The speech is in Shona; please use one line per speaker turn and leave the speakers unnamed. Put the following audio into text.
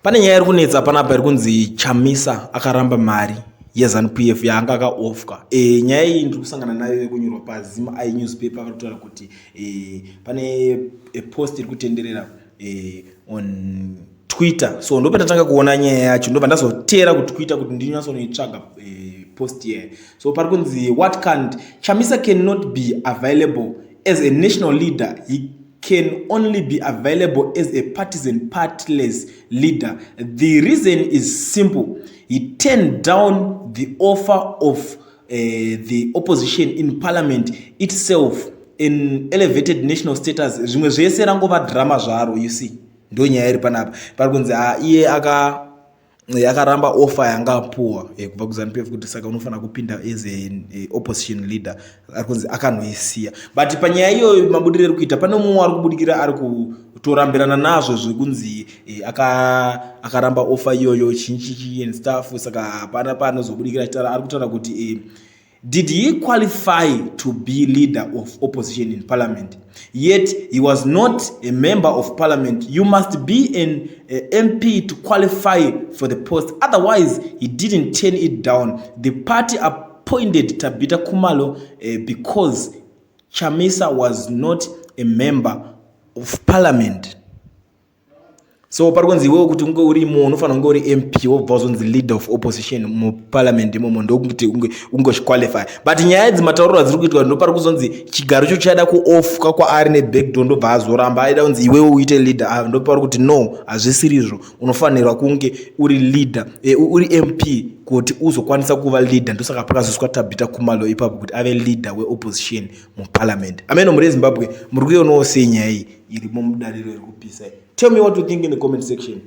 Pane nyaya iri kunetsa panapa iri kunzi Chamisa akaramba mari yeZanu PF yaanga akaofwa. Nyaya iyi ndiri kusangana nayo yekunyorwa paZim Eye newspaper. Vari kutaura kuti pane post iri kutenderera on Twitter. So ndopatatanga kuona nyaya yacho, ndobva ndazoteera kuTwitter kuti ndinyatsonoitsvaga post iyayo. So pari kunzi, "What can't Chamisa cannot be available as a national leader. He can only be available as a partisan, partyless leader. The reason is simple: he turned down the offer of the opposition in parliament itself, an elevated national status." Zvimwe zvese rangova drama zvaro, you see. Ndo nyaya iri panapa. Pari kunzi iye akaramba offer yanga apuwa kubva kuZanu PF kuti saka unofanira kupinda as a opposition leader. Ari kunzi akanoisiya. But panyaya iyoyo, mabudiro eri kuita, pane mumwe ari kubudikira ari kutorambirana nazvo zvekunzi akaramba offer iyoyo, chinchichi and stuff. Saka hapana paanozobudikira achitaura. Ari kutaura kuti "Did he qualify to be leader of opposition in parliament? Yet he was not a member of parliament. You must be an MP to qualify for the post. Otherwise, he didn't turn it down. The party appointed Tabitha Khumalo because Chamisa was not a member of parliament." So pari kunzi iwewe kuti unge urimo, unofanira kunge uri MP, wobva wazonzi leader of opposition muparliament imomo, ndokuti unge uchiqualify. But nyaya idzi, matauriro adziri kuitwa, ndo pari kuzonzi chigaro cho chaida kuofferwa kwaari nebackdoor, ndobva azoramba. Aida kunzi iwewe uite leader. Ah, ndo pari kuti no, hazvisirizvo, unofanirwa kunge uri leader, uri MP kuti uzokwanisa kuva leader. Ndosaka pakazoiswa Tabitha Khumalo ipapo kuti ave leader weopposition muparliament. Ameno muri Zimbabwe, muri kuionawo sei nyaya iyi irimo mudariro iri kupisa? Tell me what you think in the comment section.